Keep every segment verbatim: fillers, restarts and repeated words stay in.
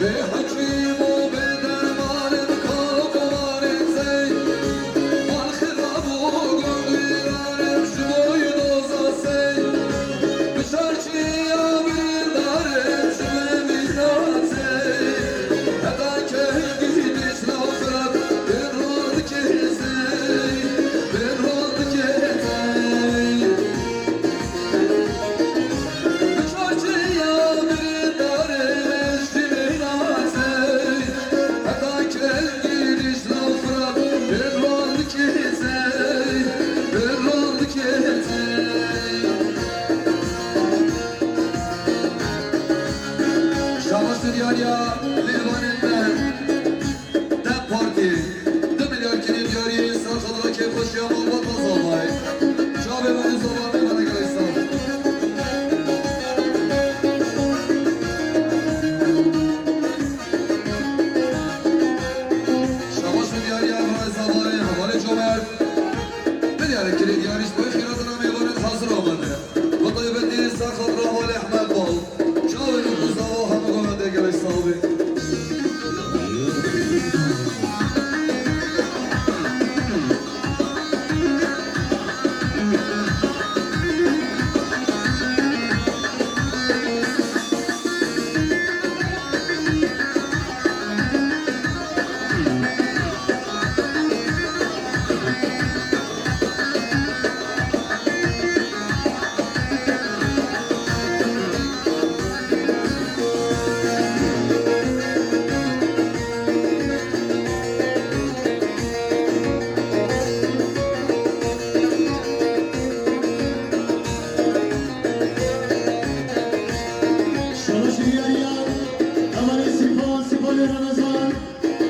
Bê hekîm û bê derman im, kar û komarê zey, wan xirab û gundî yarim ji bo doza sey. Bi çarçiya birîndarê ji me mîna sey, heta kengî Dîcla û Firat, bên wan dikê sey, bên wan dikê sey. Bi çarçiya birîndarê ji me mîna sey, heta kengî Dîcla û Firat, bên wan dikê sey, bên wan dikê sey. Şabaş diyariya mêvanên me. DEM Partî, du milyar kirî diyarî, ser xwe dira kêfxweşiya malbata Zavayê. Çavê min û Zava mêvana gelek sax. Şabaş û diyariya Zavayê, hevalê comert. Milyarê kirê diyarî ji bo xîradina mêvanên hazir amade. Bi taybetî ser xatira Halê Ehmed Bal. Çavên û Zava hemû govendê gelek sax bê. Şabaş diyariya, hevalê Sîpan, Sîpanê Remezan.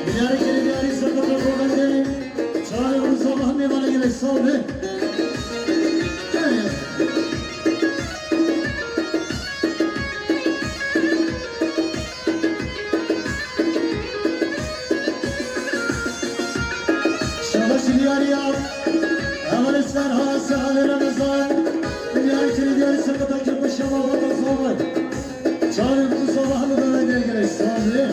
Diyarê kirê diyarî ser xwe govendê. Çavê û Zava hemê vana gelek sax be. Şabaş diyariya, hevalê Serha, Serhanê Remezan. Diyarê kirê diyarî ser xwe kêfxweşiya malbata Zavayê. Çavê min û Zava hemû govendê gelek sax bê.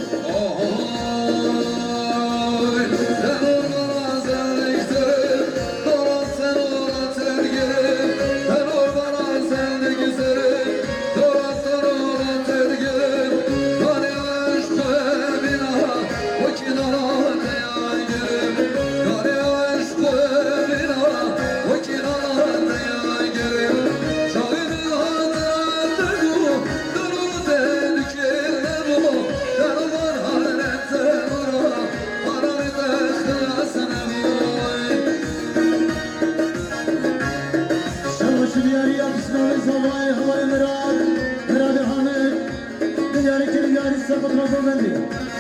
Şabaş diyariya Bismillah Zavayê, hevalê Mirad, Miradê Hamid. Diyarê kirê diyarî ser xwe dira govendê.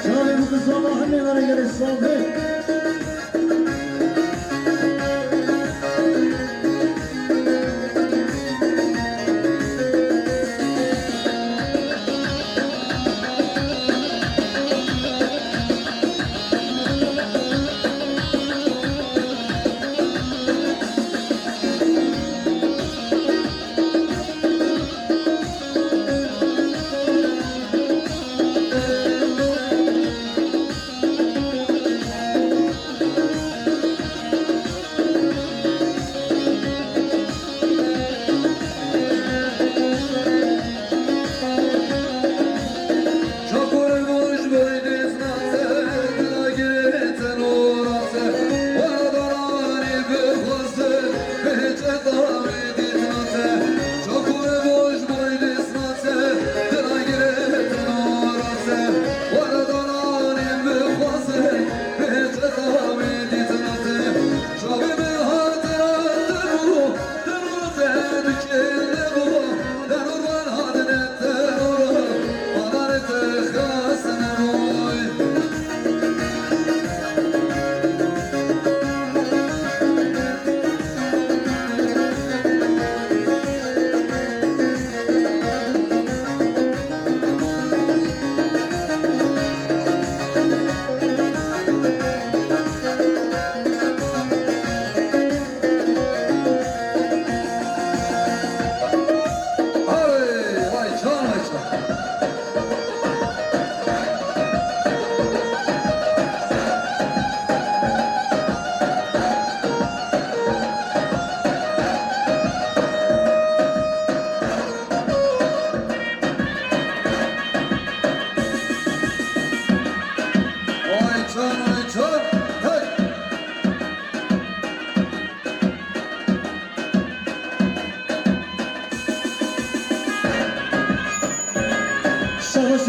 Çavê min û Zava hemê vana gelek sax be.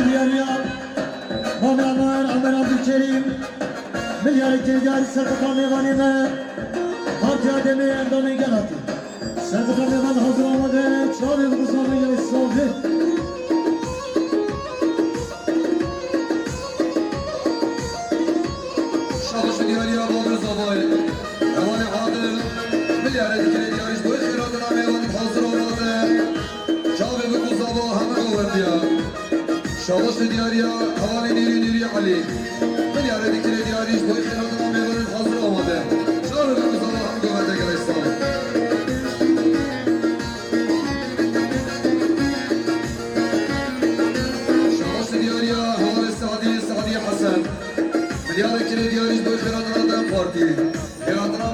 Diyariya Mame Amer, Amer Abdülkerim, milyarê kêdiyarî serqeta mêvanê me, Partiya Demê endamên gel hatî. Serqeta mêvan hazir amade, çavê bi guzavê yayê sazê. Şabaş diyariya Badir Zavay, hevalê Adil, milyarê dikirê diyarî ji bo xêratina mêvan hazir amade. Çavê bi guzava heme gawendiya. Şabaş diyariya hevalê Nîrî Nîrî Elî. Milyarê dikirê diyarî ji bo xêratina mêvanên hazir amade. Çavê bi guzava heme gavende gelek sal. Şabaş diyariya hevalê Sadî, Sadî Hesen. Milyarê kirê diyarî ji bo xêratina DEM Partî. Xêratina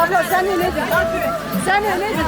Abla sen de nedir? Sen de nedir?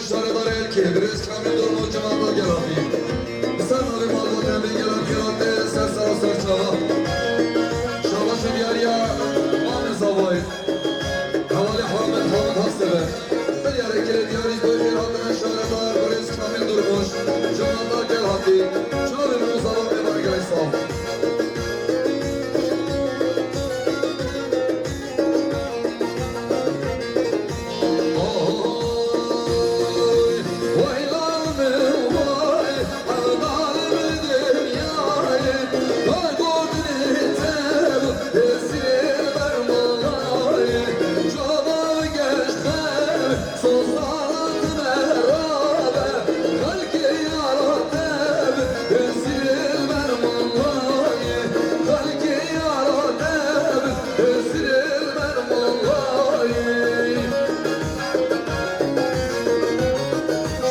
Şaredarê Elkê, birêz Kamîl Durmuş, civata Gelatî. Ser navê malbatê em ê gel em xêr hatê ser sera ser çava. Şabaşê diyariya Mamê Zavayê. Hevalê Hamid, Hamid Hastebe. Milyarê kirê diyarî ji bo xêr hatina şaredar, birêz Kamîl Durmuş, civata Gelatî. Çavê min û zava mêvanê gelek sax.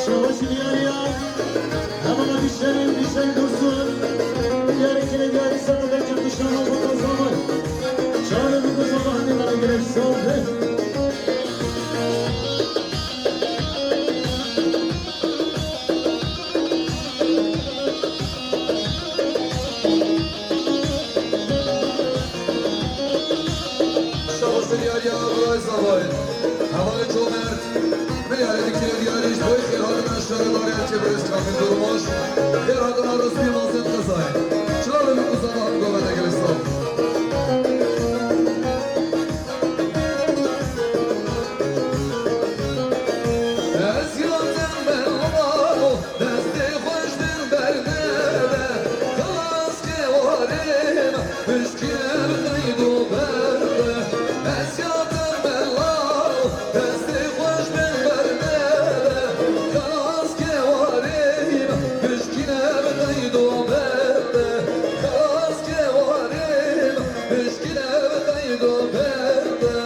Şabaşî diyariya, hevala Dişerî, Dişerî Dursun. Diyarê kirê diyarî ser navê Kurdistan û Kurdistan. Çavê min û zava hemî bana gerek sax be. Şabaş diyariya Abdullah Zavay. Hevalê Comerd. Milyarê dikire diyarî ji bo xêr hatina şaredarê Elkê birêz Kamîl Durmuş. Xêr hatina Rizmî Mazin Xezayê. Çavê min û zava hemî govende gelek sax. Ez ya tembel û destê xwe ji min bernede, xilas ke warê me, pişkî ev qeyd û berde. Ez ya tembel û destê xwe ji min bernede, xilas ke warê me, pişkî ev qeyd û berde. Xilas ke warê me, pişkî ev qeyd û berde.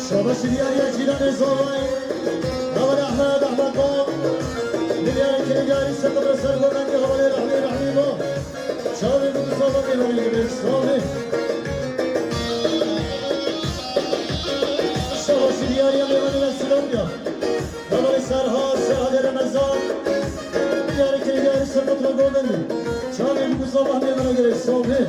Şabaşî diyariya Cîlanê Zavay. Hevalê Ehmed, Ehmed Bab. Milyarê kirê diyarî ser qibra ser govendî hevalê Rehmî, Rehmî Bab. Çavê min û zava mêvanê gelek sax be. Şabaşî diyariya mêvanê Serodiya. Hevalê Serhat, Serhatê Remezan. Diyarê kirê diyarî ser qibra govendî. Çavê min û zava hemî bana gerek sax be.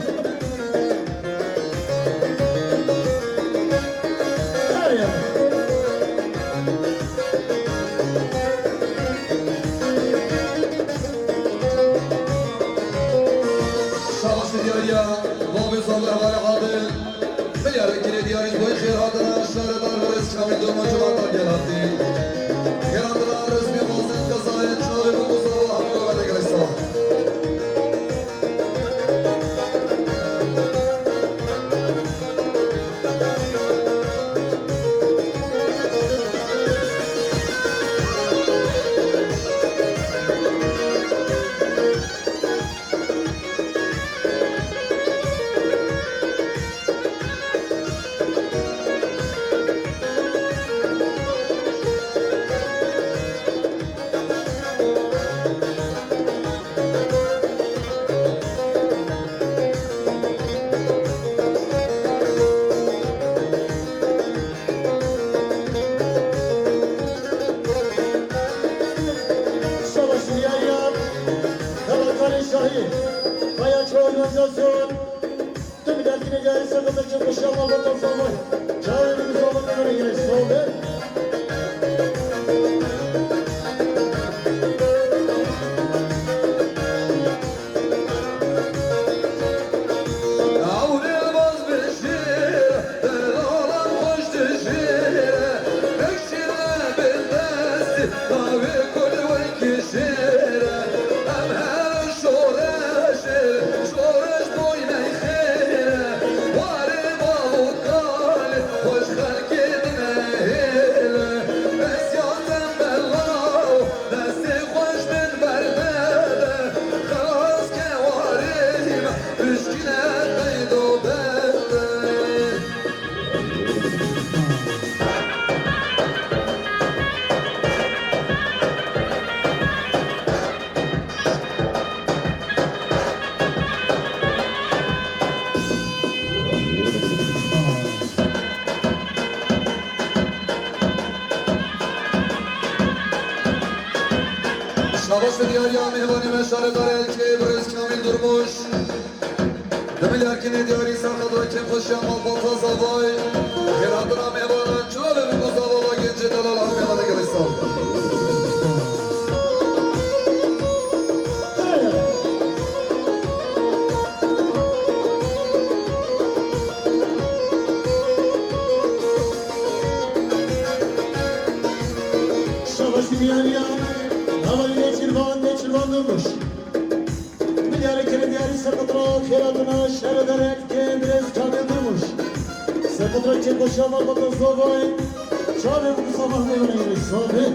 Şabaşê diyariya Babê Zalê Hevalê Adil. Milyarê kirê diyarî ji bo xêr hatina şaredar birêz Kamîl Durmuş, civata Gelatî. Xêr hatina Rizmî Mazin Xezayê, çavê min û zava hemî govende gelek sax. Şabaşî diyariya, Kalakarê Şahî, Kaya Çor Organizasyon. Tüm dergine gelirse kızı çıkmış yapma bu toplumı. Çağırın bu toplumları yine soldu. Ewrê baz bijêre, delalan xweş dijêre, pêk şîre bi destî, navê kul wekî şêre. Em her şoreşê, şoreş boy neyxêre, warê bav û kalê, xweş xelkê dinehêre. Diyariya mêvanê me şaredarê Elkê, birêz Kamîl Durmuş. Di milyarkînê diyarî serqedra kêfxweşiya malbata Zavay. Xêrhatina mêvanan çavê min ku Zava va gencê delal, her mêvanê gelek sal. Şabaş diyariya, hevalî Nêçîrvan, Nêçîrvan Durmuş. Milyarê kerê diyarî serqedra xêrhatina şaredarê Elkê, birêz Kamîl Durmuş. Serqedra kêfxweşiya malbata Zavay. Çavê min ku Zava mêvanê gelek sal be.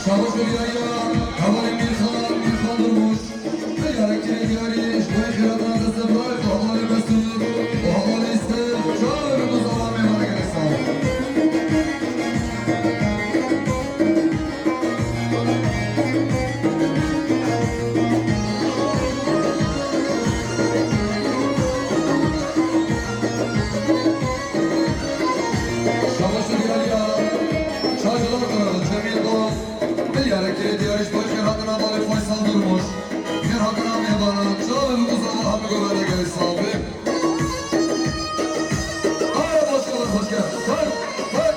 Şabaş diyariya, hevalê Mîrxan, Mîrxan Durmuş. Milyarek kerê diyarî, ji bo xêrhatina destê birayê xwe hevalê Mesûd û hevalê Îster, çavê min ku Zava mêvanê gelek sal. Şabaş diyariya, çajelar Milyarek kerê diyarî ji bo xêrhatina balê Faysal Durmuş. Xêrhatina mêvanan, çavê min ku Zava hemû govende gelek sal be. Ara başkalar hoş geldin. Hey, hey.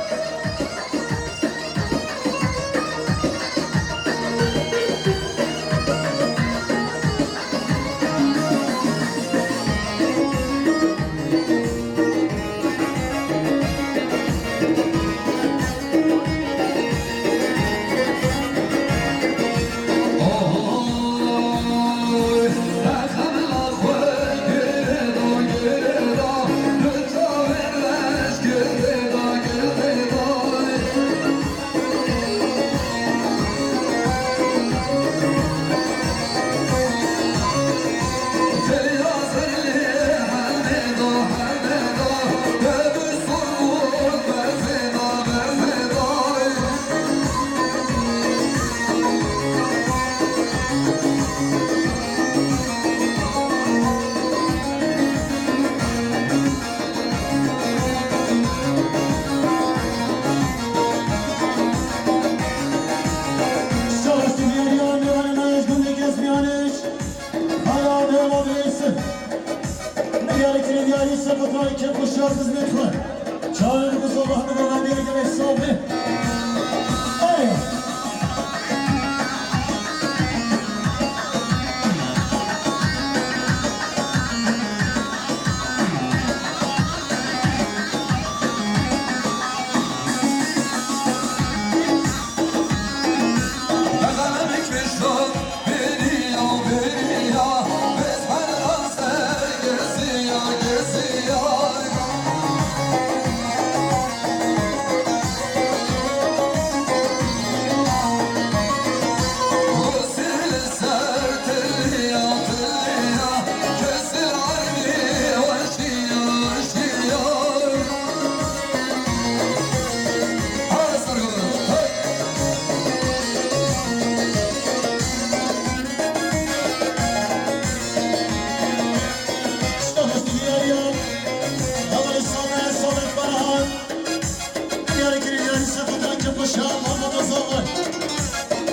Şaban baba zava.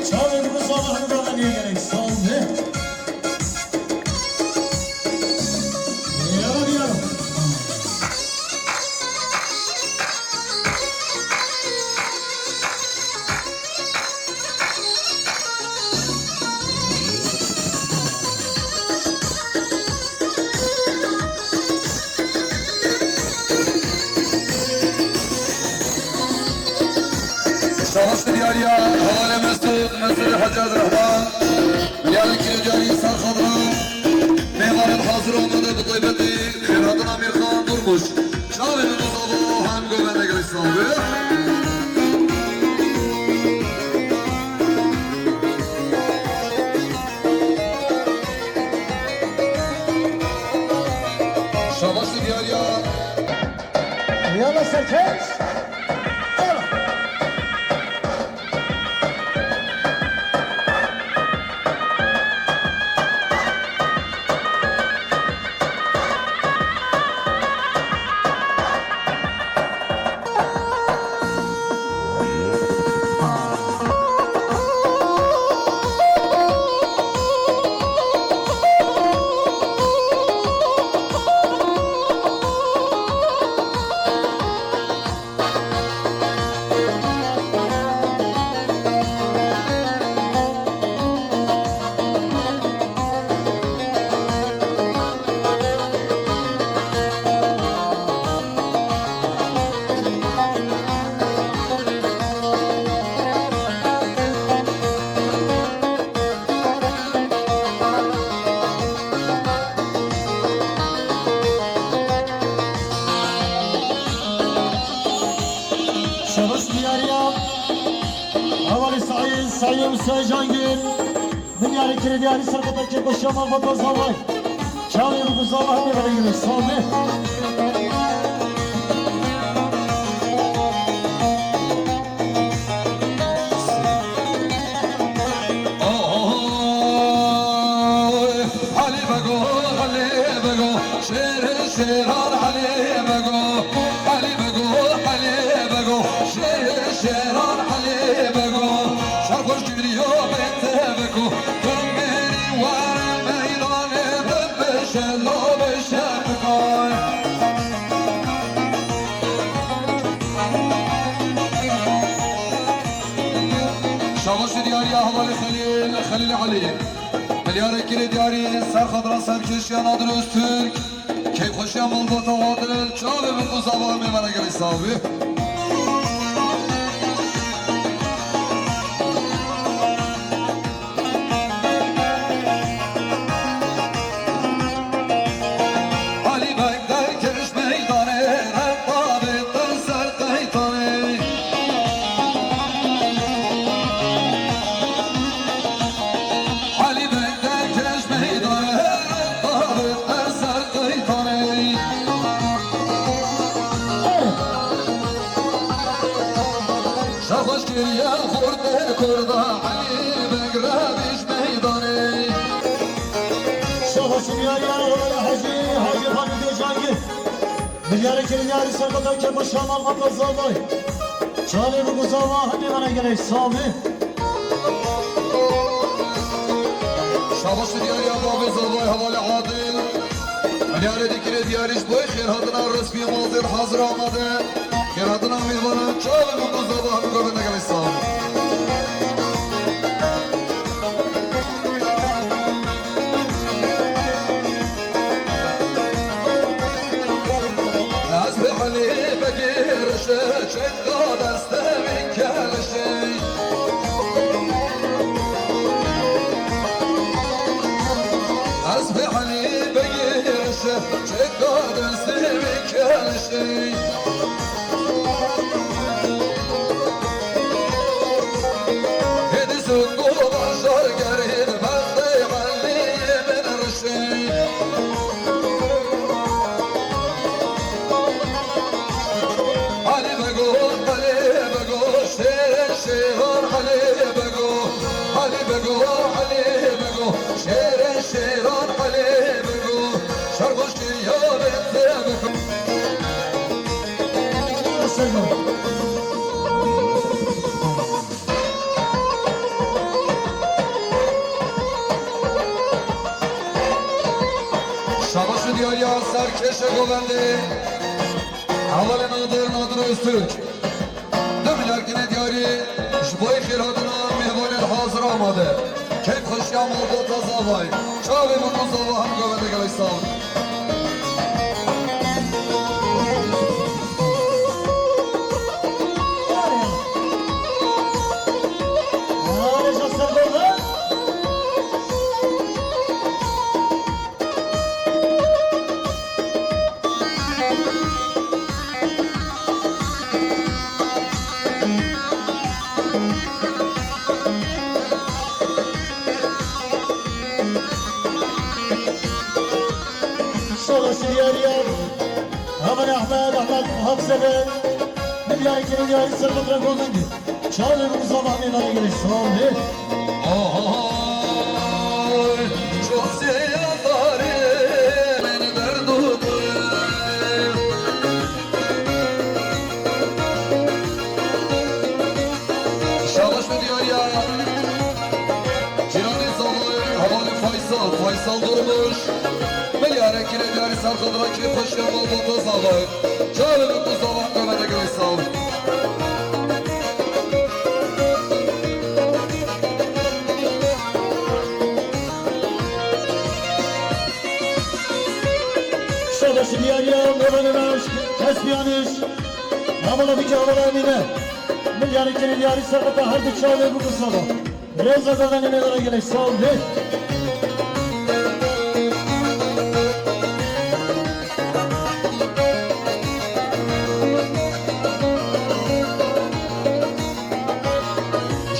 Çavê baba zava hemû baba niye gerek. Sağ ol be. Yara bir yara. Şabaş diyariya, hevalê Mesûd, Mesûd Hecî Rehman. Diyarê kirê diyarî Serxadran. Mêvanên hazir amade bi taybetî xêrhatina Mîrxan Durmuş. Çavê min û zava hem govende gelek sağ be. Şabaş diyariya. Yala serkeş. Yala. Şabaş diyariya. Hevalê Saîd, Saîd Musa Cangir. Min yarê kirê diyarî serketa kê başa malbata zavay. Çavê min ku zava hemê bere girê. Sağ be. Oy, Elî Bego, Elî Bego, şêrê şêran Elî Bego, Elî Bego, Elî Bego, şêrê şêran Elî Bego, şer xweş giriyo bê te Bego, tu mêrî were meydanê bibêje, lo bêje bikay. Şabaş diyariya hevalê Xelîl, Xelîl Elî. Milyarê kirê diyarî Serxadran Serkeşiya Nadir Öztürk. Keyfxweşiya malbata Adil. Çavê min ku zava hemê me re gelek sağ bî. Elî Beg derkeş meydanê, renda bê te ser qeytanê. Elî Beg derkeş meydanê, renda bê te ser qeytanê. Şaxweş kiriye xortê Kurda, Elî Beg re bîş meydanê. Şaxweş kiriye ya Hecî, Hecî Xalidê Cangir. Milyarê kiriye yarî serketa kê başa malbata zavay. Çavê min ku zava hemê me re gelek sağ be. Şabaş diyariya bavê zavay hevalê Adil. Milyarê dikirê diyarî ji bo xêrhatina resmî mazêr hazir amade. Xêrhatina mêvanan çavê min ku zava hemû govende gelek sağ. Ez bi Elî Begî rişe çeka destê min kelişî. Ez bi Elî Begî rişe çeka destê min kelişî. Hêdî zû ku bajar gerî bendê Elî min rişî. Elî Bego, Elî Bego, şêrê şêran Elî Bego. Elî Bego, Elî Bego, şêrê şêran Elî Bego. Şer xweş kiriya bê te Bego. Ya serkêşe govendê, hevalê Nadir, Nadir Öztürk. Du milyar kinê diyarî ji bo xêrhatina mêvanê di hazir amade. Keyf xweşiya malbata zavayê. Çavê min û zava hemû govendê gelek sağ olun. Şabaş diyariya. Hemen Ahmet, Ahmet Hafzebe. Milyar kere diyari serbetra govendî. Çavê min û zava hemê nane gelek sağ olun. Ay, çok seyatarı beni derdu. Şabaş ve diyar ya. Ciranê zavayê, hevalê Faysal, Faysal Durmuş. Milyarê kirê diyarî serxadra kê xweşiya malbata zavayê. Çavê min û zava hemê nane gelek sağ olun. Şabaş diyariya, Mevlana Memiş, Tesbihaniş, Namala Biki Havala Emine, Milyarê Kirê Diyarî Serqeta her du çavê bû bi zava. Rêza govendê mêvanê gelek sağ ol.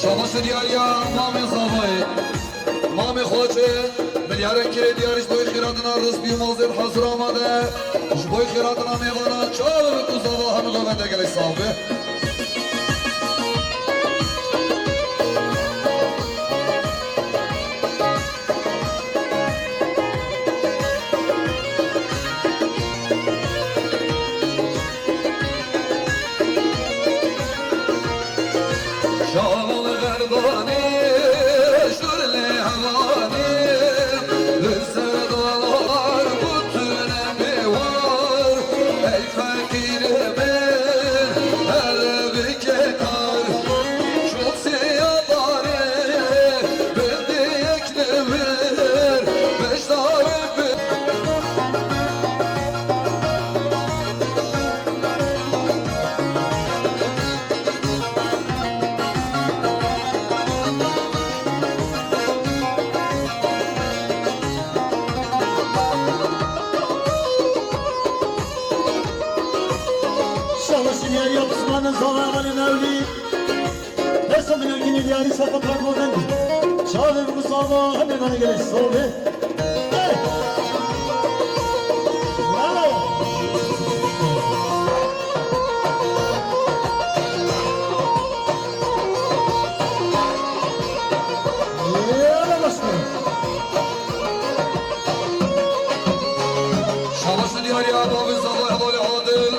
Şabaş diyariya, mamê zavayê. Mamê xwaçe, milyarên kirê diyarî ji bo xêratina rizqî û mazêr hazir amade. Ji bo xêratina mêvanan çavê min û zava hemû govende gelek sağ be. Şamal Gerdanî, şûrlê hevalî, li ser dalar gotine bêwar, ey feqîrê min, here bike kar, şûsê ya barê, bindê yek li wir, beşdar bi. Şabaş diyariya Osman'ın zava hevalê Mevlî. Her sal milyar kinê diyarî serqet ra govendî. Çavê min û zava hemê nane gelek sağ be. Hey! Bravo! Yala başkanım. Şabaş diyariya, bavê zava hevalê Adil.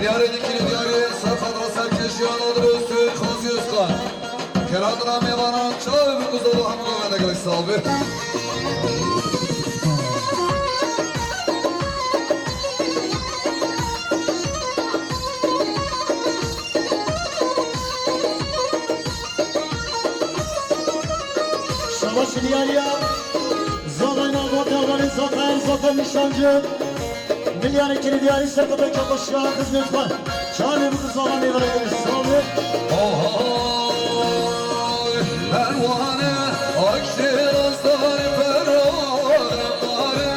Diyarê dikirî diyarê serqet ra serkêşiya Nadir Öztürk, Xazî Özkan. Xêratina mêvanan çavê min û zava hemû govende gelek sağ be. Şabaş diyariya. Zavayna Vakarvanê Zafer, Zafer Nişancı. Milyarê kirê diyarî serqeta keplaşiya xizmê xwe. Çavê bixwe zava mêvanê gelek sağ be. Ohoy, perwane, akşê razdar perwane, mare,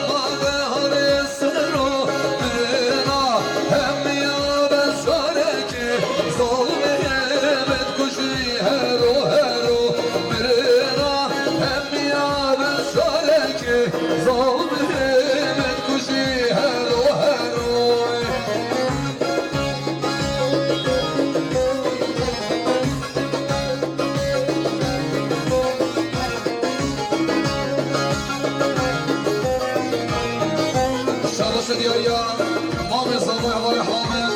mare, hare, sero, birêna, hemiya beşareke, zalmê min kujî, hero, hero, birêna, hemiya beşareke, zalmê min kujî, hero, hero. Şabaş diyariya, mamê zavayê hevalê Hamed,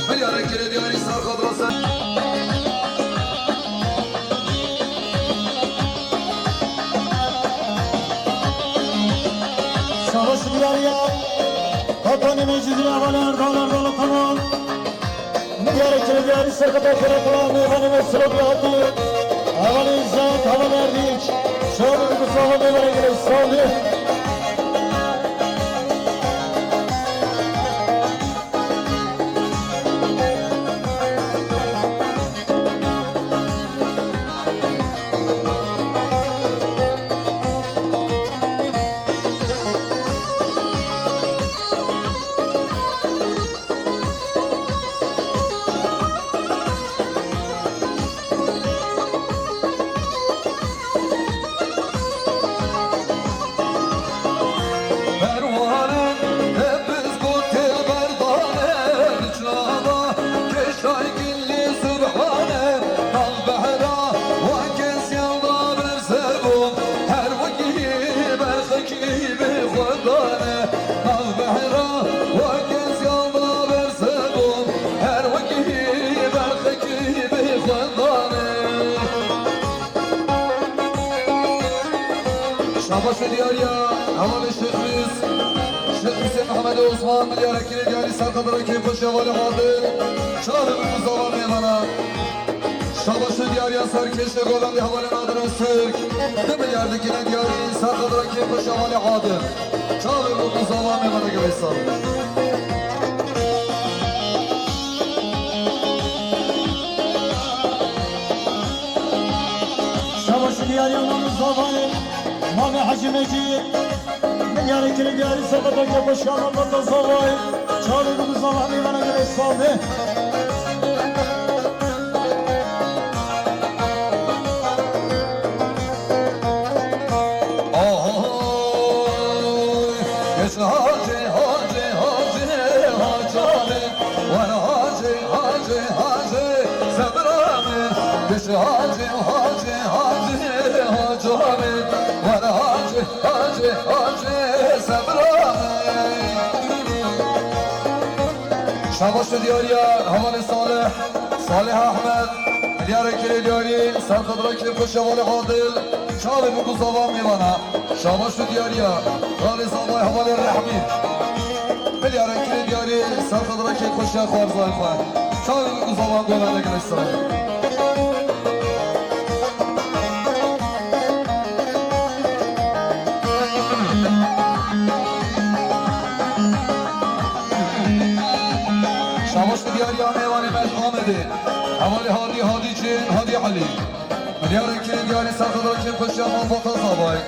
milyarê kirê diyarî serqet ra ser. Şabaş Mecîdî hevalê Erdal, Erdal Ataman. Diyarê kirê diyarî serketa kere kula mêvanê me Silopî hatî. Hevalê Îzzet, hevalê Erdîç. Şahid Mustafa mêvanê gelê salih. Perwane, hepis gotil berdane, çava, keşay gilli subhane, nal behra, wa kes yalda bersebon, her wekî berxekî bi xwedane, nal behra, wa kes yalda bersebon, her wekî berxekî bi xwedane. Şabaş û diyariya hevalê Şêx Mîs, Şêx Mîsê Mehemedê Osman, milyarek kirê diyarî serqedra kêfxweşiya hevalê Adil. Çavê bi ku zava mêvana. Şabaş û diyariya serkêşê govendê hevalê Nadir Öztürk. Du milyar dikine diyarî serqedra kêfxweşiya hevalê Adil. Çavê bi ku zava mêvana gelê sal. Şabaş û diyariya Nadir Zavayê. Mamê Hecî Mecîd, milyarê kirê diyarî serqedra kêfxweşiya Mameta Zavayê. Çavê bi ku zava mêvana gelê sal be. Oy, geç hacê, hacê, hacê, hacê. Were hacê, hacê, hacê, sebra min. Geç hacê, hacê, hacê, hacê min. Were hacê, hacê, hacê, sebra min. Şabaş û diyariya hevalê Salih, Salih Ahmed. Milyarek kirê diyarî serqedra kêfxweşiya hevalê Adil. Çavê bi ku zava mêvana. Şabaş û diyariya. Xalê zavay hevalê Rehmî. Milyarek kirê diyarî serqedra kêfxweşiya xwarzayê xwe. Çavê bi ku zava govende gelê sal. Şabaş û diyariya mêvanê me ji Amedê. Hevalê Hadî, Hadî Cin, Hadî Elî. Milyarek kirê diyarî serqedra kêfxweşiya malbata zavay.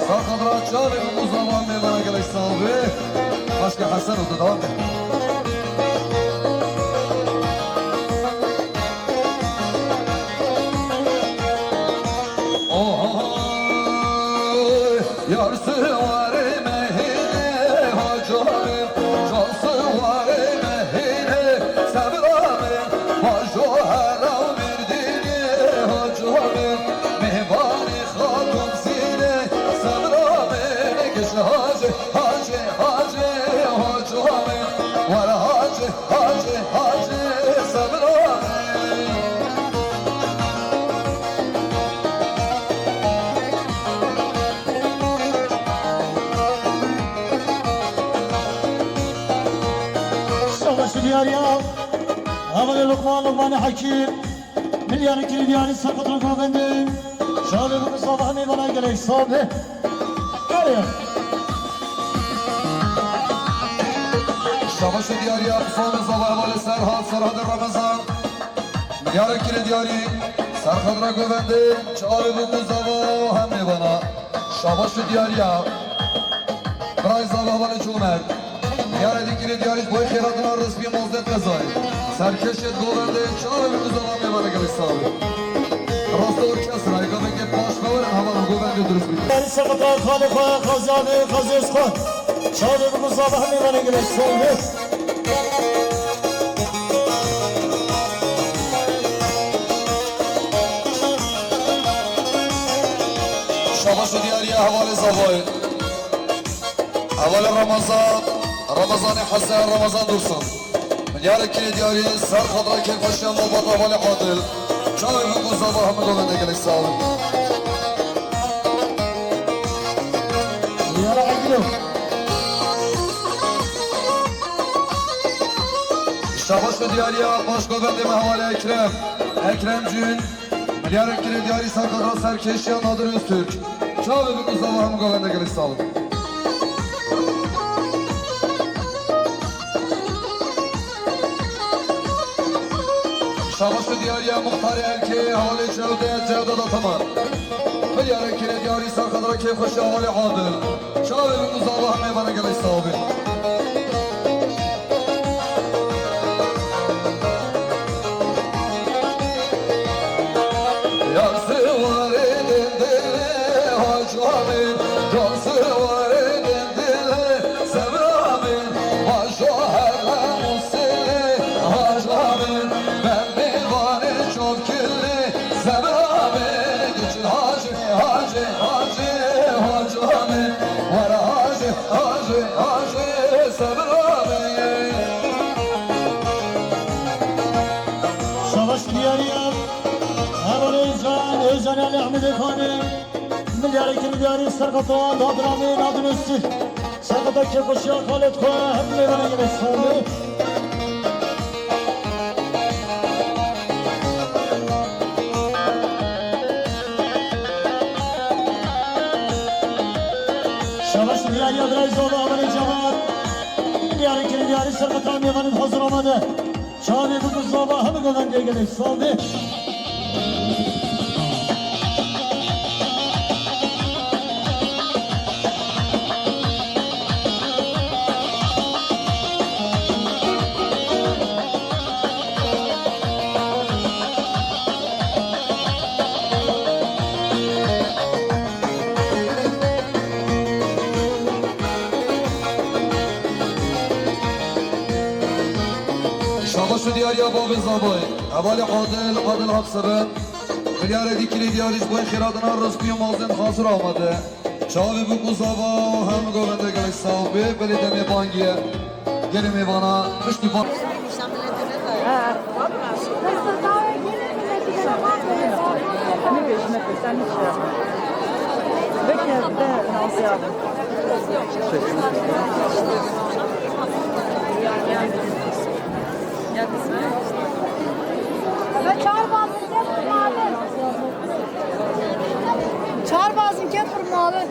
Serqedra çavê bi ku zava mêvana gelek sal be. Aşkê Hesen oldu, devam et. Oho, yar siwarê mehîne, ha canê, can siwarê mehîne, sebra min, ha jo hera û Mêrdînê, ha canê, mêvanê Xatûn Zînê, sebra min, giş hacê, hacê, hacê, ha canê, were hacê, hacê, hacê, sebra min. Şabaş û diyariya. Hevalê Luqman, Luqmanê Hekîm. Milyarê kirê diyarî serqedra govendê. Çavê bi ku zava mêvana gelek sal be. Erê. Şabaş û diyariya, psal zava hevalê Serhat, Serhatê Remezan. Milyarek kirê diyarî serqedra govendê. Çavê bi ku zava hem mêvana. Şabaş û diyariya. Birayê zava hevalê Comer. Diyarê dî kirê diyarî ji boyê xêratina Rizbî Mozdê Qezayê. Serkêşê govendê, çavê bi ku zava mêvana gelek sal. Rastê orkestrayê, gavekê paş xwe werin, hevala govendê dirust bike. Diyarî serqedra xalê xwe, Qazî Avê, Qazî Özkan. Çavê bi ku zava hemê vane gelek sal be. Şabaş û diyariya hevalê zavayê. Hevalê Ramazan, Ramazanê Hesen, Ramazan Dursun. Milyarek kirê diyarî, serqedra kêfxweşiya malbata hevalê Adil. Çavê bi ku zava hemû govendê gelek sal. Yara Egilo. Şabaş ve diyariya baş govendê me hevalê Ekrem. Ekrem Cün, milyarek kirê diyarî serkadra serkêşiya Nadir Öztürk. Çavê bi kuzava hemû govende gelek sağ olun. Şabaş ve diyariya muxtarê Elkê, hevalê Cewdet, Cewdet Ataman. Milyarek kirê diyarî serkadra kêfxweşiya hevalê Adil. Çavê bi kuzava hemê vana gelek sağ olun. Yar siwarê dindire hacamê, can siwarê dindire sebramê, bajo herre musile hacamê, ben mêvanê çokile sebramê, diçin hacê, hacê, hacê, hacamê, wara hacê, hacê, hacê, sebramê. Şabaş diyariya, Erol Özcan, Özcan Ali Ahmet Efendi, milyarek milyarî serkatoğan dadramê Nadir Öztürk. Serkata kêfxweşiya xalê xwe hemû mêvanê gelek sağ olun. Şabaş diyariya birayê zava hevalê Cevat. Diyarê kirin diyarê serkata mêvanê hazir amade. Çavê bi kuzava hemû govendê gelek sağ olun. Şabaş û diyariya bavê Zabayê. Hevalê Adil, Adil Hafsebe. Milyarê dî kirê diyarî ji bo xêradina rizqî û mazin hazir amade. Çavê bi kuzava hem govende gelek sağ bê, belê demê bangiye. Gelê mêvana, piştî van. Çar bazin ket pir mali.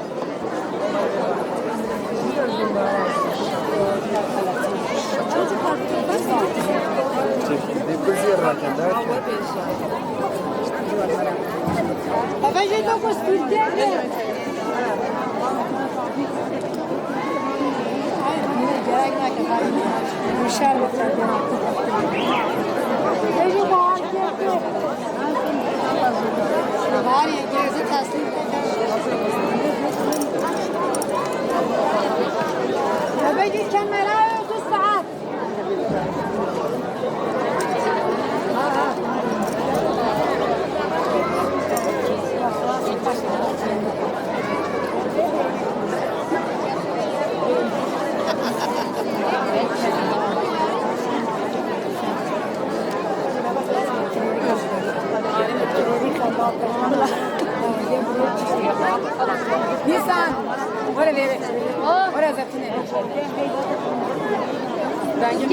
Eve jê to ku stûrtiyek e. Gerek nake. Şer Bari yengeyê teslîm bike. Bebekî kemera du saet. Nisan, were vêrê. Were zetine. Rengim,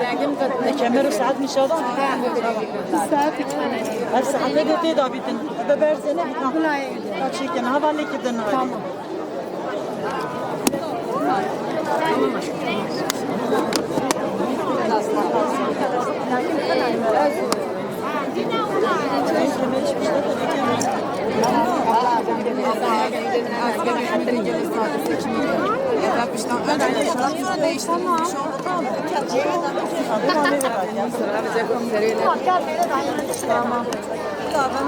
rengim zetine. Kemer û saet nîşan da. Saet. Her saete de tê dabîtin. Ebe berzene. Gulayê. Ka çêkin, hevalê kidin. Tamam. Tamam.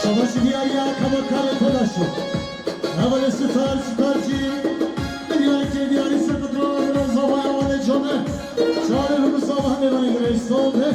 Şabaş diyar ya, kabakarê telaş o. Hevalê sitar, sitarcî. Diyarê kê, diyarê ser qedran, zavaya wane cane. Çare bi zavaya ne vane gre, solde.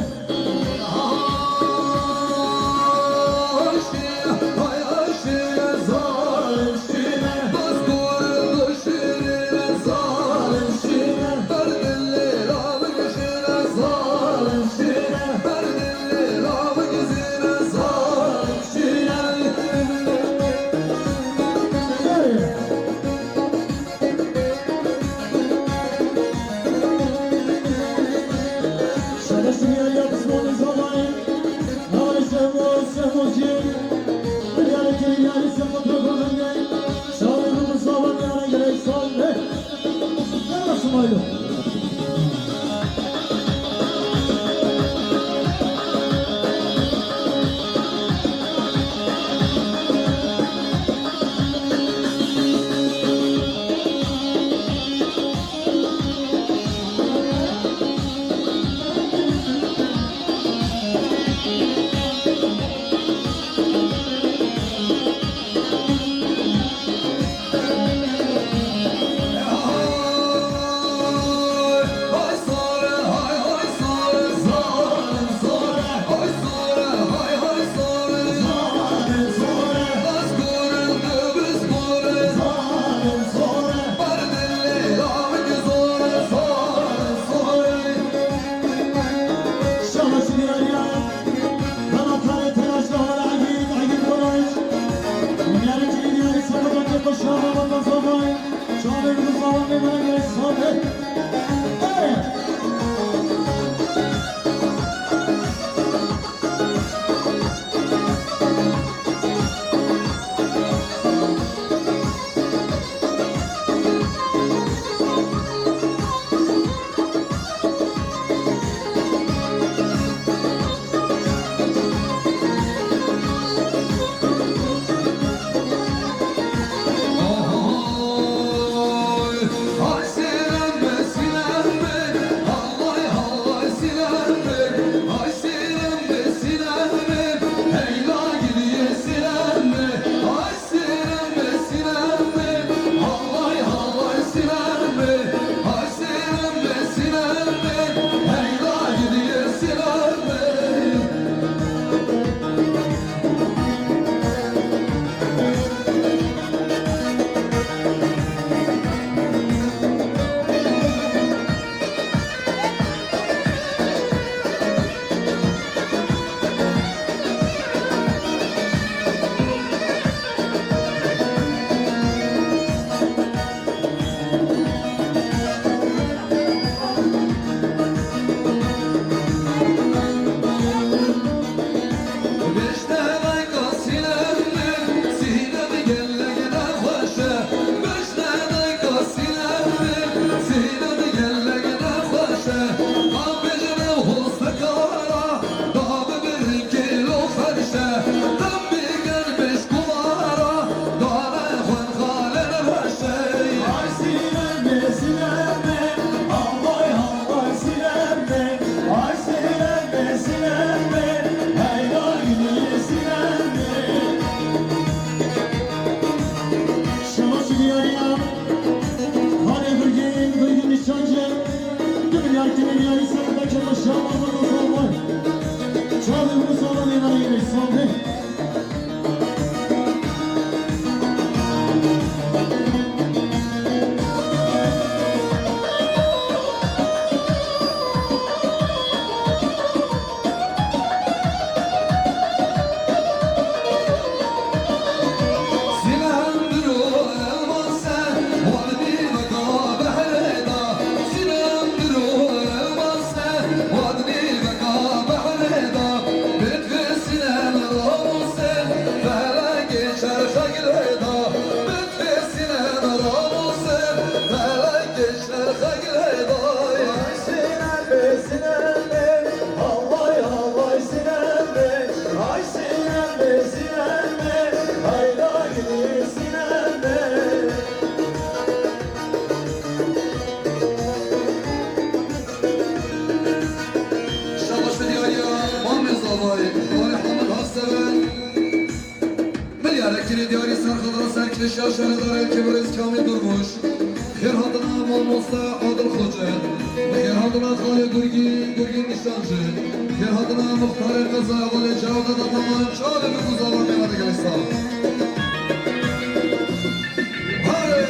Şaşerê darê Kebrez Kamî Durmuş. Xêr hatina mamoste Adil Xoce. Xêr hatina xalê Gurgî, Gurgî Nîşancî. Xêr hatina muxtarê qeza Hevalê Cewda da taman çavê bi ku zavan meyvane gelê sal. Hare!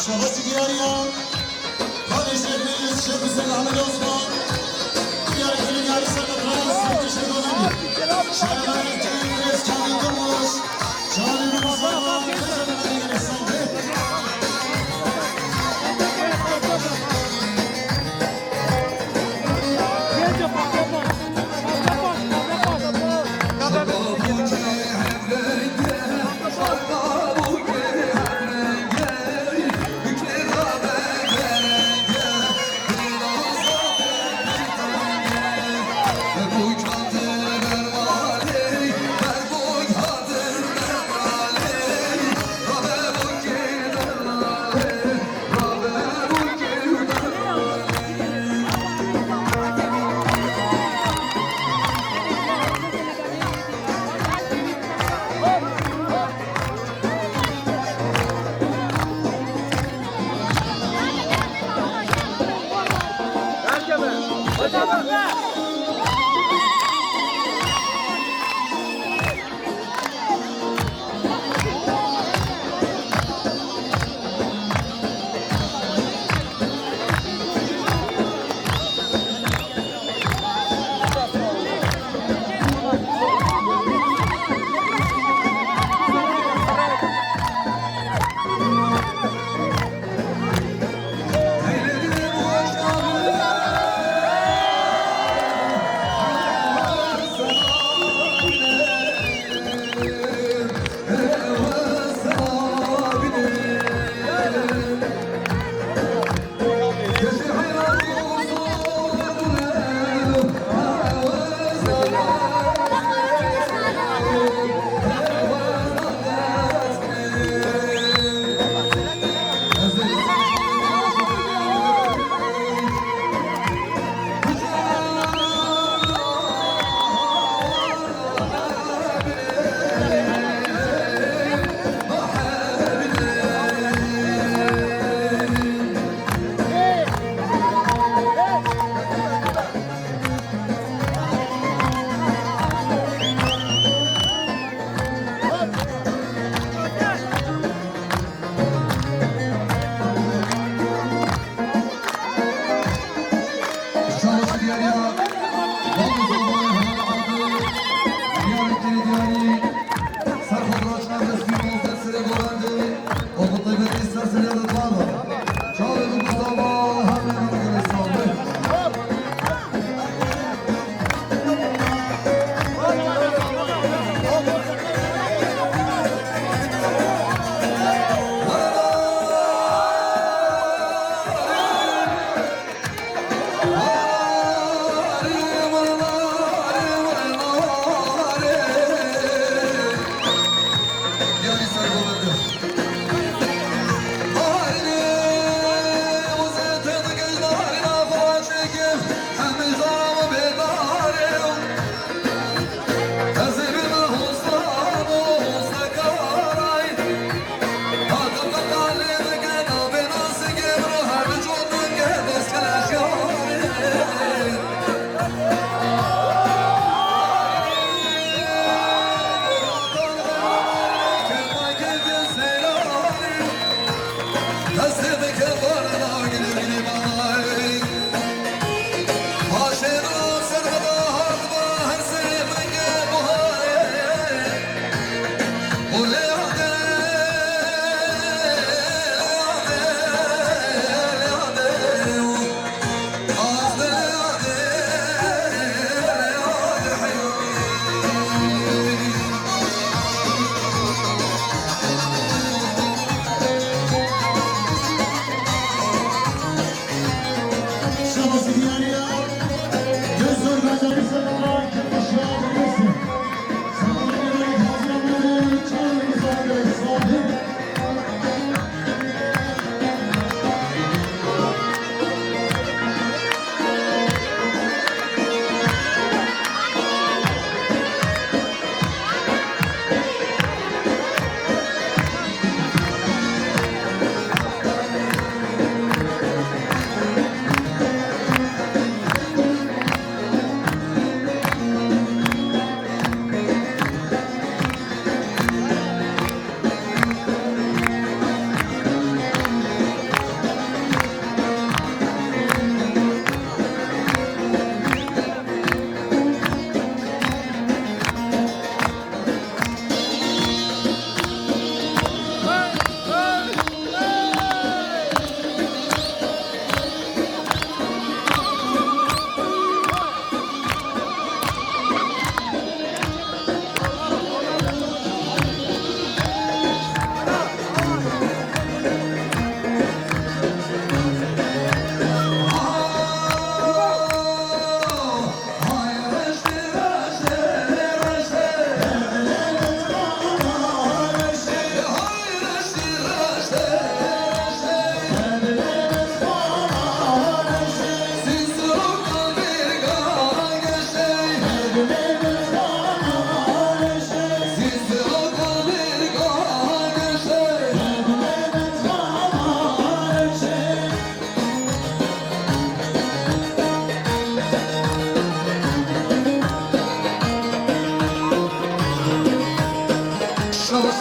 Şahı diyariya, Kardeşlerimiz Şehbüselam Osman, diğer günü yarı sakatlar, Sırtı Şehbüselam. Şehbüselam, Şehbüselam, Şehbüselam,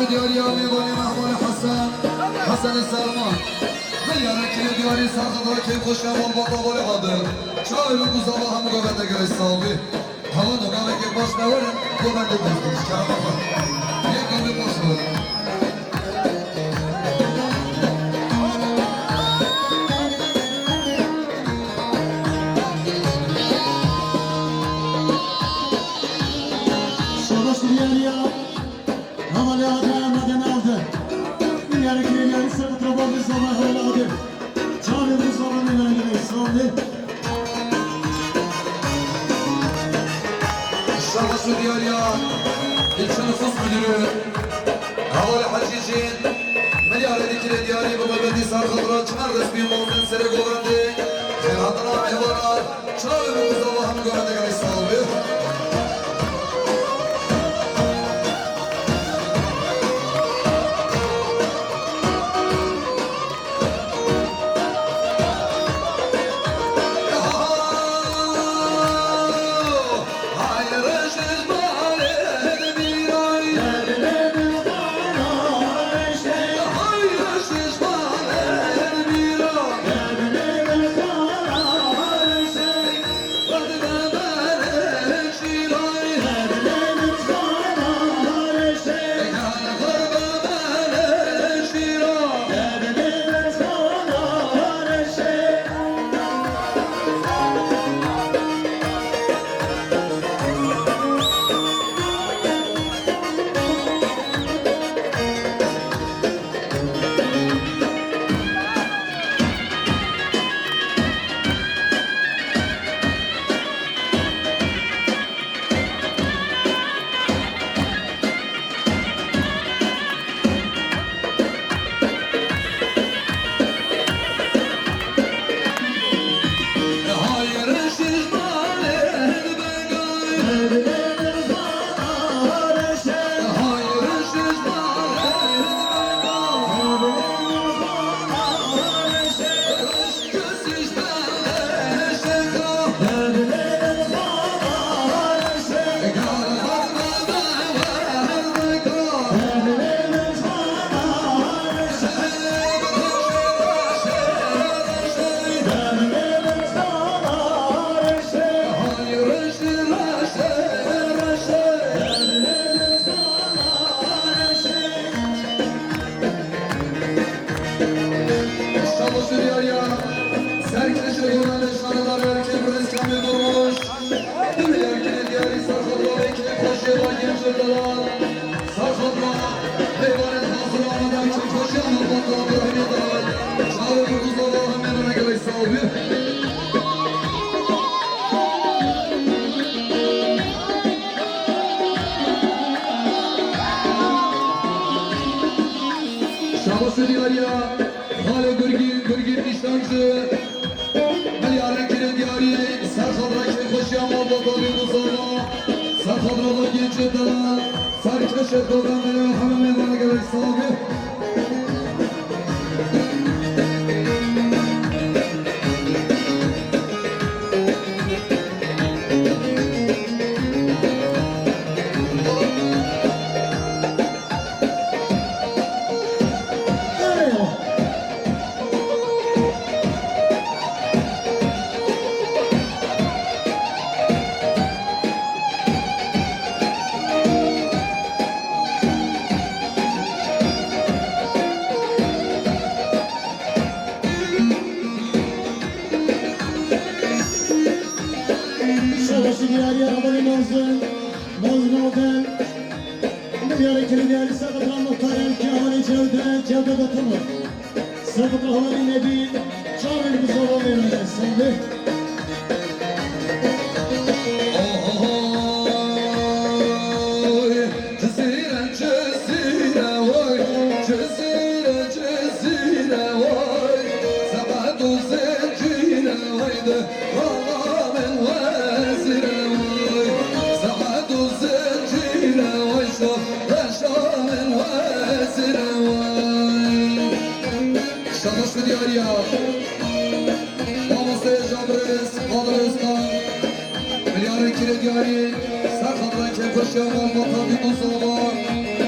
Diyariya mêvanê mehmalê Hesen, Hesenê Selman. Milyarê kirê diyarî serxedra keyfxweşiya malbata balê Adil. Çavê min ku zava hemû govende gelê sawbî. Hewa do gavekê baş newerin, govende destî. Kerema xwe. Yek gavê baş newerin. Şabaş diyariya. Hevalê Adem, Adem Adem. Diyarê kirê diyarî serxedra balê zava hevalê Adem. Çavê min zava mêvanê gelê sawbî. Şabaş û diyariya ilçe nüfus müdürü Hevalê Hecî Cîn, milyarê dî kirê diyarî bi malbetî serxedra çend resmî mozin serê govendê, xêr hatina mêvanan, çavê min ku zava hemû govende gelê sawbî. Şabaş û diyariya serkirêşê govendê şanedar erkê birêz Kamîl Durmuş. Dûrê erkê diyarî serxedra vê keyfxweşiyê ve genç û delal. Serxedra mêvanên hazir amade keyfxweşiya malbata Birahîmê de. Çavê min ku zava hemê min gelê sawbî. Şabaş û diyariya xalê Gurgîn, Gurgîn Nîştancî. Milyarên kirê diyarî serxedra keyfxweşiya malbata Bîbûzana. Serxedra ve genç û delal. Serkirêşê govendê hemê mêvanê gelê sawbî. Şabaşî diyariya hevalê Mozin, Mozin Oden. Milyarê kirê diyarî serxedra muxtarê Kehanê Cewde, Cewde Betimov. Serxedra hevalê Nebî, çavê min ku zava mêvanê gelê sawbî. Oy, Cizîre, Cizîre, oy, Cizîre, Cizîre, oy, seqet û zincîre, oy, de. Rama min wezîre way, saet û zincîre way, şa, şa min wezîre way. Şabaş û diyariya Mamosteyê Can Birêz, Qadir Özkan, milyarê kirê diyarî, serxedra keyfxweşiya malbata Bîbûzana,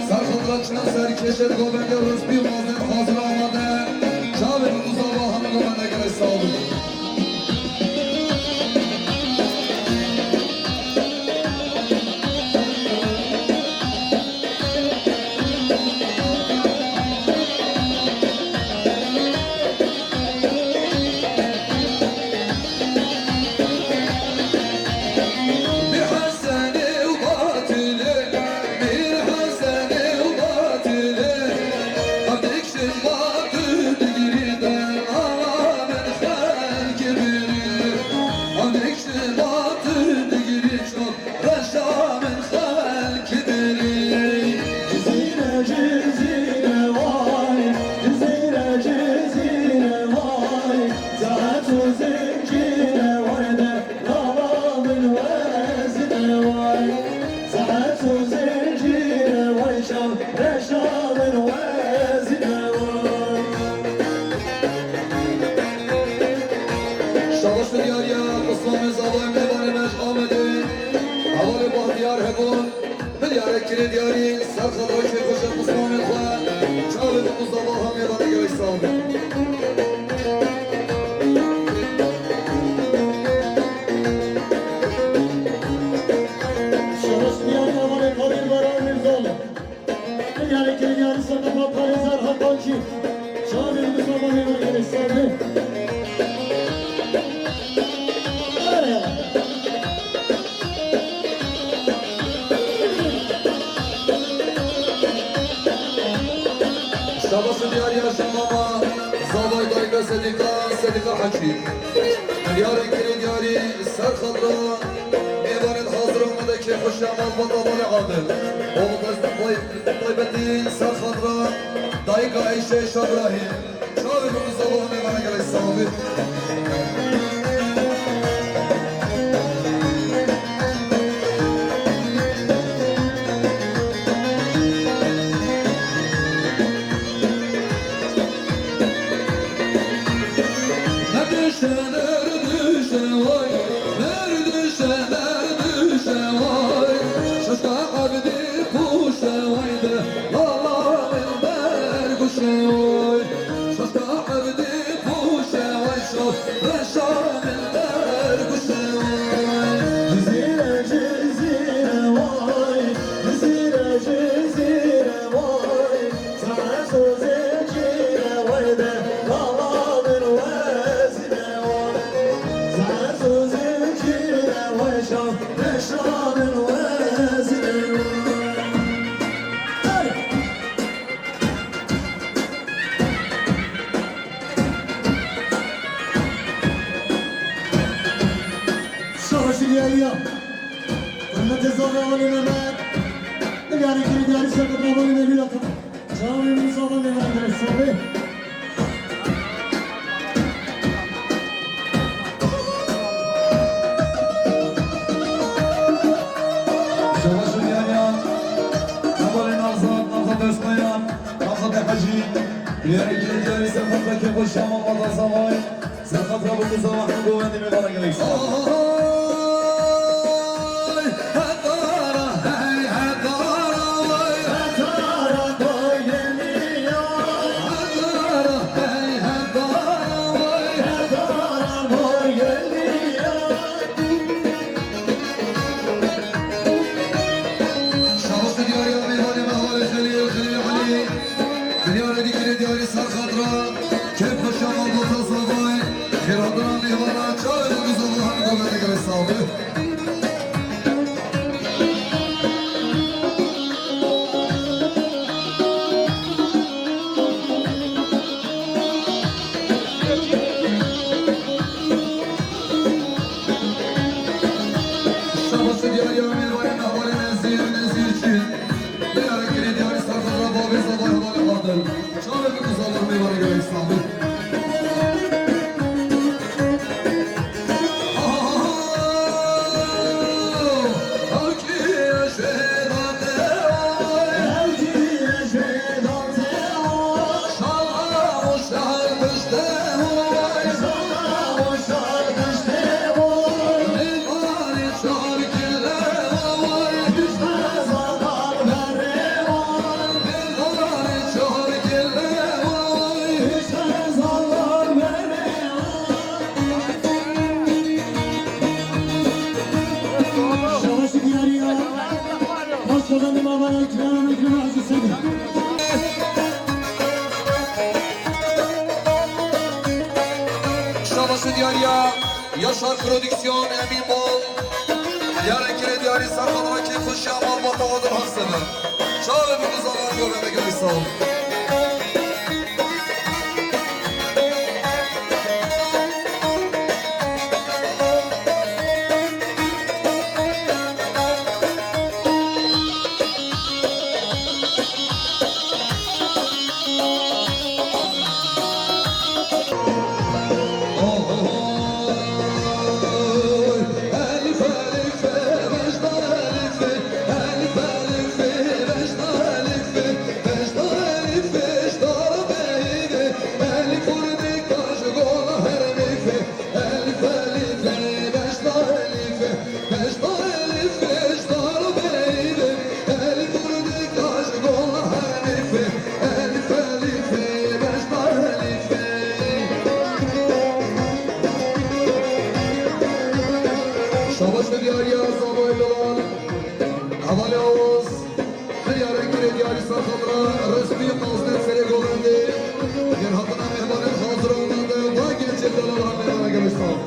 serxedra çinan serkirêşê Keşet govende rızbî mazin hazir amade. Çavên Muzava hemû govende gelek sağ olun. Mîr Hesenê û Batilê, Mîr Hesenê û Batilê, ev dikşin ma tu digirî de, awa min xelkê birî. Ev dikşin ma tu digirî çok, reşa min xelkê birî. Cizîre, Cizîre, vay, Cizîre, Cizîre, vay. Saet û zincîre werde, lala min wezîre way. Saet û zincîre way, şav reşa min wezîre way. Şabaş û diyariya Osmanê Zavayê mêvanê me ji Amedê, hevalê Bahtiyar hebûn. Milyarek kirê diyarî, ser xatirê kêfxweşa Muslanên xwe, çavê min Mustafa Hamiyê ve gelek sağ bin. Şabaş diyarî hevalê Kadir Baran Mirzal. Milyarek kirê diyarî, ser xatirê Parêzer Haqqancî, çavê min Mustafa Hamiyê ve gelek sağ bin. Şabaş û diyariya şamama, zavay dayka Sedîqa, Sedîqa Hecî. Diyarên kirê diyarî, ser xatira mêvanên hazir amade kêfxweşiya malbata Balê Adil. Oğul Dezde Tay-, Taybetî, ser xatira dayka Eyşe Şabrahîm. Çavê min Mustafa Hamiyê ve gelek sağ bin. Nerdişe, nerdişe vay, nerdişe, nerdişe vay. Şaşka Ebdî pûşe vay de, lala min berguşe vay. Şaşka Ebdî pûşe vay, şaş reşa min berguşe vay. Cizîre, Cizîre vay, Cizîre, Cizîre vay. Saet û zincîre werde, lala min wezîre werde. Saet û zincîre weşa, reşa min wezîre werde. Hey! Şabaş û diyariya. Hürmetê Zavê Alî Mehmet. Diyarê kirê diyarî, ser xatira Balê Mevlûd Akın. Çavê min Mustafa Hamiyê ve gelek sağ bin. Şabaş û diyariya hevalê Navzat, Navzat Özkayan, Navzat Hecî. Diyarê kirê diyarî, ser xatira kêfxweşiya malbata Zavay. Ser xatira Bûkû Zava hemû govendê mêvanê gelek sağ bin. Ay, hetara, hey, hetara, vay. Hetara, vay, geliya. Hetara, hey, hetara, vay. Hetara, vay, geliya. Şabaş û diyariya mêvanê me hevalê Xelîl, Xelîl Elî. Milyarê dî kirê diyarî, ser xatira kêfxweşiya malbata Zavay. Xêrhatina mêvana, çavê min Mustafa Hamiyê ve gelek sağ bin. Şabaş û diyariya mêvanê me hevalê Nezîr, Nezîr Çin. Diyarê kirê diyarî, ser xatira Bavê Zavay, hevalê Adil. Çavê min Mustafa Hamiyê ve gelek sağ bin. Diyariya Yaşar Prodüksiyon, Emin Bol. Diyarê Kirê Diyarî ser xwe dira kêf û şiya malbata Adil Hakseme. Çavê min û zalan yo bebe gelî sal. Şabaş ve diyariya zavayê Delal. Hevalê Awaz. Diyarê Kirê Diyarî ser xatira Rizbî Mazlûm Serê Govendê. Gel hatina mêhmanên hazir amade. Vay gençê Delal, hamle bana geliştan.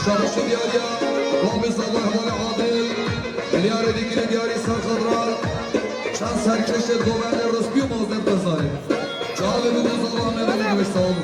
Şabaş û diyariya Babê Zava hevalê Adil. Diyarê Dîkirê Diyarî ser xatira çend serkeşê Govendê Rizbî û Mazlûm Qezayê. Çavê bû zava me bene geliştan.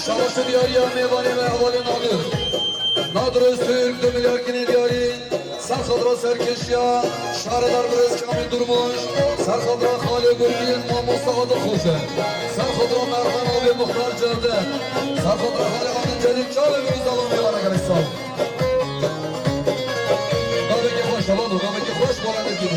Şabaş û diyariya mêvanê me hevalê Nadir. Nadir Öztürk, du milyar kinê diyarî. Ser xatira serkêşiya şaredar birêz Kamîl Durmuş, ser xatira xalê Gurgîn, mamosta Adil Xoşe, ser xatira merhema bê Muxtar Cevdet, ser xatira xalê Adil Celîl, çavê wî zalon ê were gelek sal. Gavekî xweş, helal o, gavekî xweş, were nekî.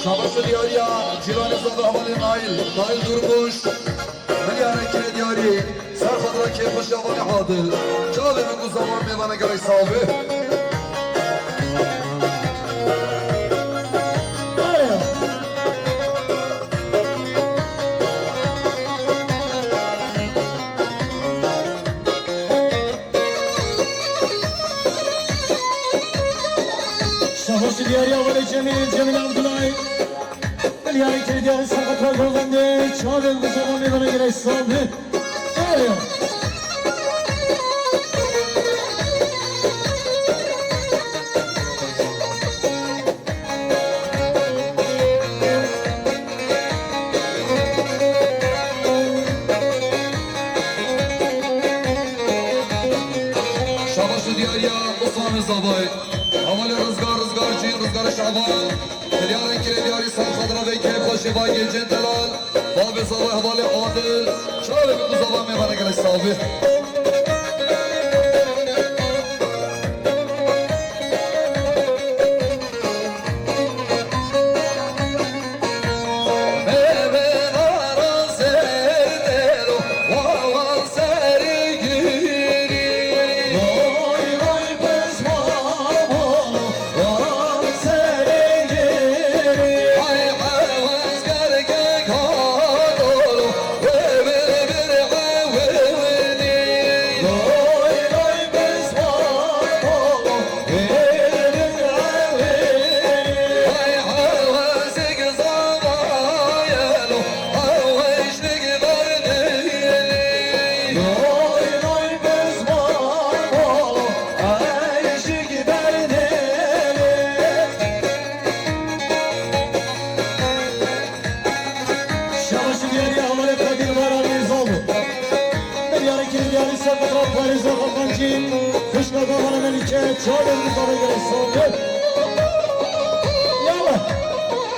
Şabaş û diyariya cîranê zava hevalê Nail, Nail Durmuş. Milyarê kirê diyarî, ser xwe dira kêfxweşiya vanê Adil. Çavê min ku zaman bê vana gelek sal be. Şabaş diyariya vanê Cemîl, Cemîl Abdulay. Milyarê kirê diyarî ser xwe dira govendê. Çavê min ku zaman bê vana gelek sal be. Ya Osman Zavay, hevalê Rizgar, Rizgar Cîn, Rizgar Şaban, milyarên kirê diyarî ser xatira vê keyfxweşê Bagê Cên Delal, bavê Zavay, hevalê Adil, çavê min ku Zava mêvanê gelek sax bî. Şabaşi diyarî hevalê Kadir Baran Rêzal bû. Milyarê kirê diyarî ser xatira Parêza Xaqancî, xwişka Gavana Melîke, çavên Muzaffer Gerek Salih. Yala.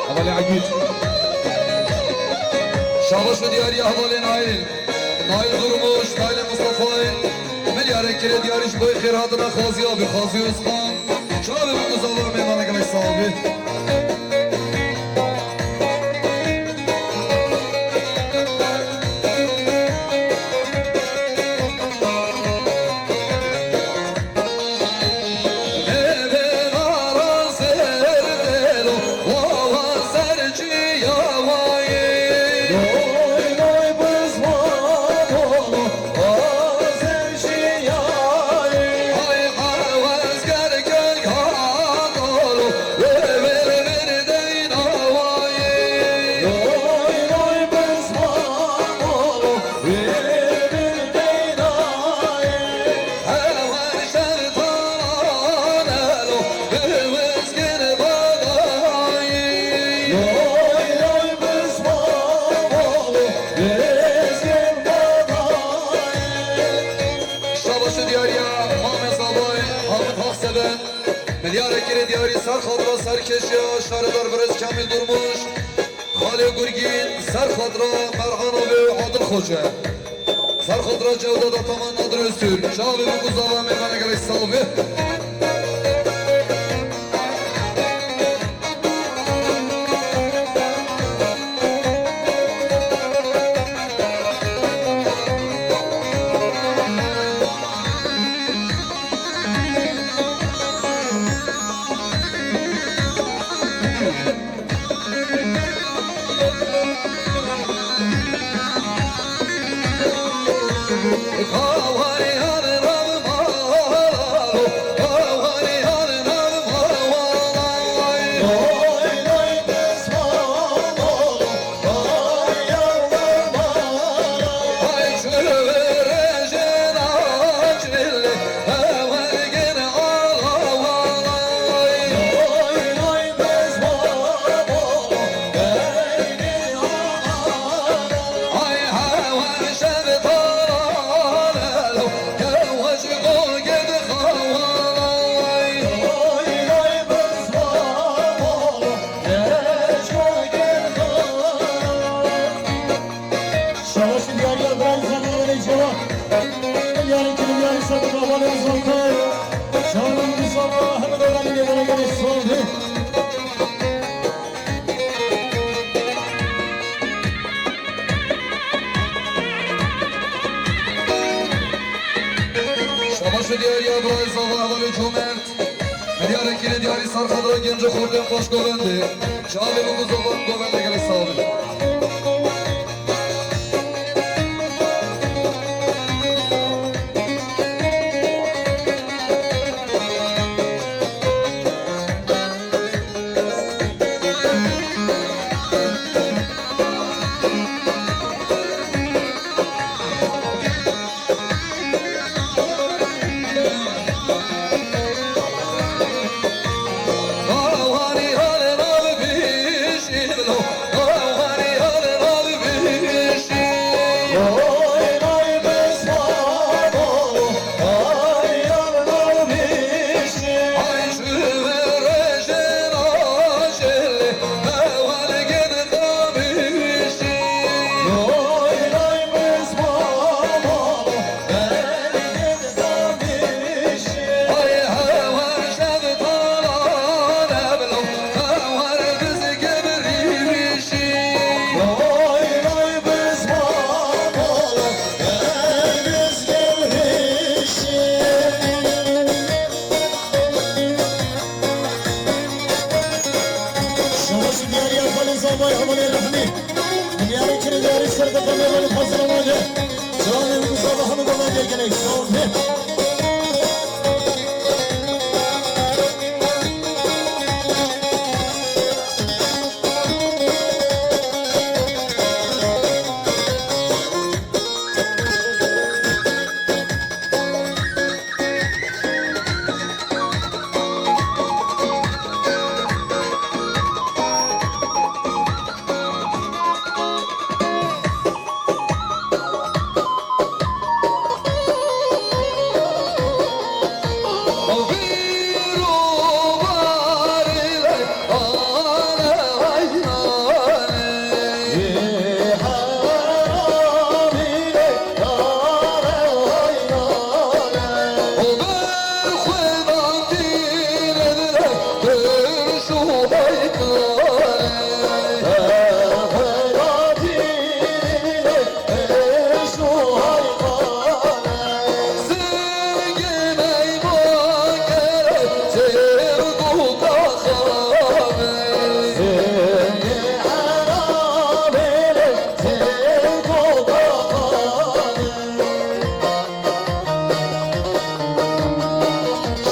Hevalê Egîd. Şabaşi diyarî hevalê Nail. Nail Durmuş, Nail Mustafayê. Milyarê kirê diyarî ji bo xêr hatina Xazî abi, Xazî Özkan. Çavê min Muzaffer mêvanê gelek sax bî. Şabaşi diyariya Mamê Zavay, Hamid Hakseben. Milyarê kirê diyarî ser xatira serkêşiya şaredar birêz Kamîl Durmuş, Xalê Gurgîn, ser xatira Merhan Avê û Adil Xoce. Ser xatira Cewdet Ataman, Nadir Öztürk. Çavê min ku Zava mêvanê gelek sax bî. Şabaşi diyariya birayê Zeynep Ceva. Milyarê kirê diyarî ser xatira hevalê Rizal Kaya. Çavê min ku Zava hemî dewranê mêvanê gelek sax bî. Şabaşi diyariya birayê Zava hevalê Comert. Milyarê kirê diyarî ser xatira gencê xortên Başgovendê. Çavê min ku Zava govendê gelek sax bî.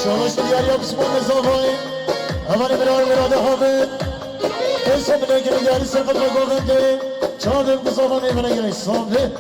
Şabaş diyar yapışma mesafayı. Hemen bir ağır bir adı haber. Ey sen bile gibi gelirse fıtra govende. Çağırdım bu zaman evine gerek. Sandı.